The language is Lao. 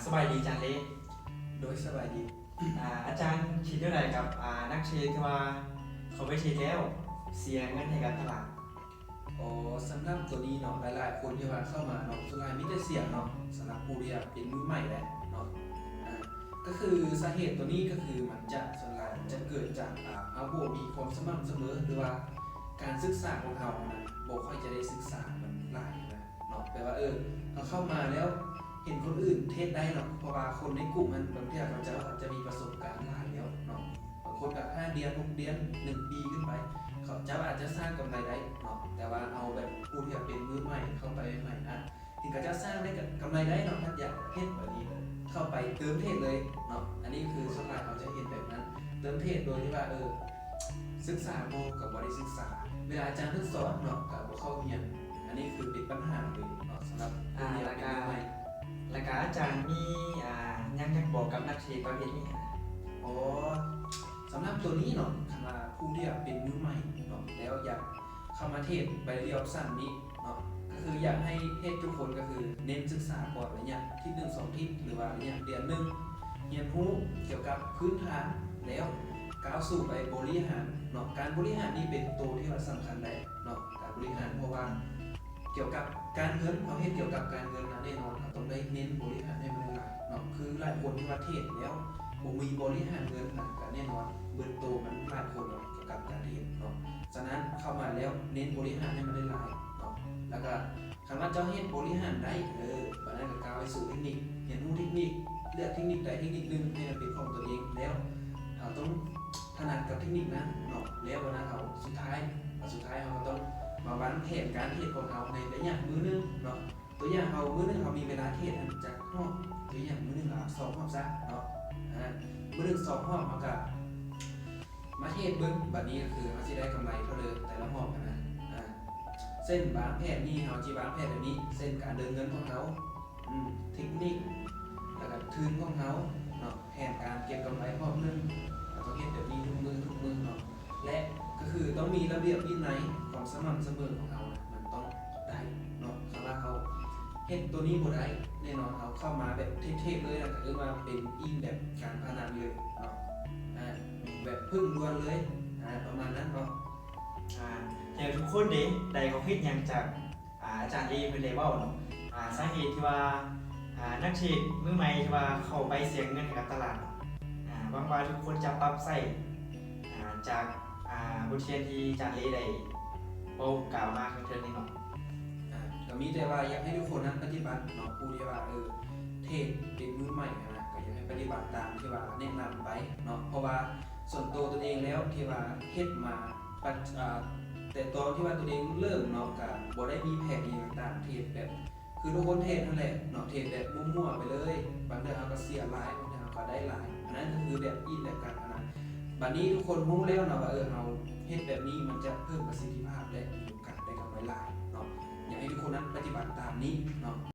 ສະບາຍດີອາຈານເລ. ໂດຍ ສະບາຍດີ. ອາ ອາຈານຄິດແນວໃດກັບ ອາ ນັກເທຣດທີ່ວ່າເຂົາໄປເທຣດແລ້ວເສຍເງິນໃຫ້ກັບຕະຫຼາດ? ອໍ ສຳລັບໂຕນີ້ເນາະ ຫຼາຍໆຄົນທີ່ວ່າເຂົ້າມາເນາະ ສ່ວນຫຼາຍມີແຕ່ເສຍເນາະ ສຳລັບຜູ້ທີ່ວ່າເປັນມືໃໝ່ແຫຼະເນາະ. ອາ ກໍຄືສາເຫດໂຕນີ້ກໍຄືມັນຈະ ສ່ວນຫຼາຍມັນຈະເກີດຈາກ ອາ ເຮົາບໍ່ມີຄວາມສະໝ່ຳສະເໝີ ຫຼືວ່າການສຶກສາຂອງເຮົາຫັ້ນນະ ບໍ່ຄ່ອຍຈະໄດ້ສຶກສາມັນຫຼາຍນະ. ເນາະ ແປວ່າ ເອີ ເຮົາເຂົ້າມາແລ້ວເຫັນຄົນອື່ນເທຣດໄດ້ເນາະ ເພາະວ່າຄົນໃນກຸ່ມຫັ້ນ ບາງເທື່ອເຂົາເຈົ້າອາດຈະມີປະສົບການຫຼາຍແລ້ວເນາະ ບາງຄົນກໍຫ້າເດືອນ ຫົກເດືອນ ໜຶ່ງປີຂຶ້ນໄປ ເຂົາເຈົ້າອາດຈະສ້າງກຳໄລໄດ້ເນາະ. ແຕ່ວ່າເຮົາແບບຜູ້ທີ່ເປັນມືໃໝ່ເຂົ້າໄປໃໝ່ໆ ອາ ເຫັນເຂົາເຈົ້າສ້າງໄດ້ກຳໄລໄດ້ເນາະ ພັດຢາກເຮັດແບບນີ້ ເຂົ້າໄປເຕີມເທຣດເລີຍເນາະ. ອັນນີ້ຄືສ່ວນຫຼາຍເຮົາຈະເຫັນແບບນັ້ນ ເຕີມເທຣດໂດຍທີ່ວ່າ ເອີ ສຶກສາບໍ່ ກໍບໍ່ໄດ້ສຶກສາ ເວລາອາຈານເພິ່ນສອນເນາະ ກໍບໍ່ເຂົ້າຮຽນ. ອັນນີ້ຄືເປັນບັນຫາເລີຍເນາະ ສຳລັບ ອາ ຜູ້ທີ່ເປັນມືໃໝ່. ແລ້ວກະອາຈານມີ ອາ ຫຍັງຢາກບອກກັບນັກເທຣດປະເພດນີ້? ອໍ ສຳລັບໂຕນີ້ເນາະ ຄັນວ່າຜູ້ທີ່ເປັນມືໃໝ່ເນາະ ແລ້ວຢາກເຂົ້າມາເທຣດ binary option ນີ້ ເນາະ ກໍຄືຢາກໃຫ້ເຮັດທຸກຄົນກໍຄືເນັ້ນສຶກສາກ່ອນໄລຍະທິດໜຶ່ງ ສອງທິດ ຫຼືວ່າໄລຍະເດືອນໜຶ່ງ ຮຽນຮູ້ກ່ຽວກັບພື້ນຖານ ແລ້ວກ້າວສູ່ໄປບໍລິຫານເນາະ. ການບໍລິຫານນີ້ເປັນໂຕທີ່ວ່າສຳຄັນໄດ໋ເນາະ ການບໍລິຫານ ເພາະວ່າກ່ຽວກັບການເງິນ ເຮົາເຮັດກ່ຽວກັບການເງິນນະ ແນ່ນອນເຮົາຕ້ອງໄດ້ເນັ້ນບໍລິຫານໃຫ້ມັນຫຼາຍໆເນາະ. ຄືຫຼາຍຄົນທີ່ວ່າເທຣດແລ້ວບໍ່ມີບໍລິຫານເງິນນະ ກໍແນ່ນອນເບິດໂຕມັນຫຼາຍຄົນເນາະ ກ່ຽວກັບການເທຣດເນາະ. ສະນັ້ນເຂົ້າມາແລ້ວເນັ້ນບໍລິຫານໃຫ້ມັນຫຼາຍໆເນາະ ແລ້ວກໍ ຄັນວ່າເຈົ້າເຮັດບໍລິຫານໄດ້ ເອີ ບາດນັ້ນກໍກ້າວໄປສູ່ເທັກນິກ ຮຽນຮູ້ເທັກນິກ ເລືອກເທັກນິກໃດເທັກນິກໜຶ່ງໃຫ້ມັນເປັນຂອງຕົວເອງ ແລ້ວເຮົາຕ້ອງຖະໜັດກັບເທັກນິກນັ້ນເນາະ. ແລ້ວບາດນັ້ນເຮົາ ສຸດທ້າຍ ສຸດທ້າຍເຮົາກໍຕ້ອງມາວາງແຜນການເທຣດຂອງເຮົາໃນໄລຍະມື້ໜຶ່ງເນາະ. ຕົວຢ່າງເຮົາ ມື້ໜຶ່ງເຮົາມີເວລາເທຣດຫັ້ນຈັກຮອບ? ຕົວຢ່າງມື້ໜຶ່ງເຮົາສອງຮອບຊະເນາະ. ອາ ມື້ໜຶ່ງສອງຮອບ ເຮົາກໍມາເທຣດເບິ່ງ ບາດນີ້ກໍຄືເຮົາຊິໄດ້ກຳໄລເທົ່າໃດແຕ່ລະຮອບຫັ້ນນະ. ອາ ເຊັ່ນ ວາງແຜນນີ້ ເຮົາຊິວາງແຜນແບບນີ້ ເຊັ່ນ ການເດີນເງິນຂອງເຮົາ ອືມ ເທັກນິກ ແລ້ວກໍທຶນຂອງເຮົາເນາະ ແຜນການເກັບກຳໄລຮອບໜຶ່ງ ເຮົາຕ້ອງເຮັດແບບນີ້ທຸກມື້ ທຸກມື້ເນາະ ແລະ ກໍຄືຕ້ອງມີລະບຽບວິໄນ ຄວາມສະໝ່ຳສະເໝີຂອງເຮົານະ ມັນຕ້ອງໄດ້ເນາະ. ຖ້າວ່າເຮົາເຮັດໂຕນີ້ບໍ່ໄດ້ ແນ່ນອນເຮົາເຂົ້າມາແບບເທບໆເລີຍນະ ກໍເອີ້ນວ່າເປັນອີງແບບການພະນັນເລີຍເນາະ ອາ ແບບເພິ່ງດ່ວນເລີຍ ອາ ປະມານນັ້ນເນາະ. ອາ ແລ້ວທຸກຄົນເດ ໄດ້ຂໍ້ຄິດຫຍັງຈາກ ອາ ອາຈານເອເພິ່ນໄດ້ເວົ້າເນາະ ອາ ສາເຫດທີ່ວ່າ ອາ ນັກເທຣດມືໃໝ່ທີ່ວ່າເຂົ້າໄປເສຍເງິນໃຫ້ກັບຕະຫຼາດເນາະ. ອາ ຫວັງວ່າທຸກຄົນຈະປັບໃຊ້ ອາ ຈາກ ອາ ບົດຮຽນທີ່ອາຈານເອໄດ້ເວົ້າກ່າວມາເທິງໆນີ້ເນາະ. ອາ ກໍມີແຕ່ວ່າຢາກໃຫ້ທຸກຄົນນັ້ນປະຕິບັດເນາະ ຜູ້ທີ່ວ່າ ເອີ ເທຣດເປັນມືໃໝ່ຫັ້ນນະ ກໍຢາກໃຫ້ປະຕິບັດຕາມທີ່ວ່າແນະນຳໄປເນາະ ເພາະວ່າ ສ່ວນໂຕຕົນເອງແລ້ວທີ່ວ່າເຮັດມາ ປັດ ອາ ແຕ່ຕອນທີ່ວ່າຕົນເອງເລີ່ມເນາະ ກະບໍ່ໄດ້ມີແຜນອີ່ຫຍັງຕ່າງ ເທດແບບ ຄືທຸກຄົນເທດຫັ້ນແຫຼະເນາະ ເທດແບບມົ້ວໆໄປເລີຍ ບາງເທື່ອເຮົາກໍເສຍຫຼາຍ ບາງເທື່ອເຮົາກໍໄດ້ຫຼາຍ ອັນນັ້ນກໍຄືແບບອີງແບບການພະນັນ. ບາດນີ້ທຸກຄົນຮູ້ແລ້ວເນາະວ່າ ເອີ ເຮົາເຮັດແບບນີ້ມັນຈະເພີ່ມປະສິດທິພາບ ແລະ ມີໂອກາດໄດ້ກຳໄລຫຼາຍເນາະ. ຢາກໃຫ້ທຸກຄົນນັ້ນປະຕິບັດຕາມນີ້ເນາະ.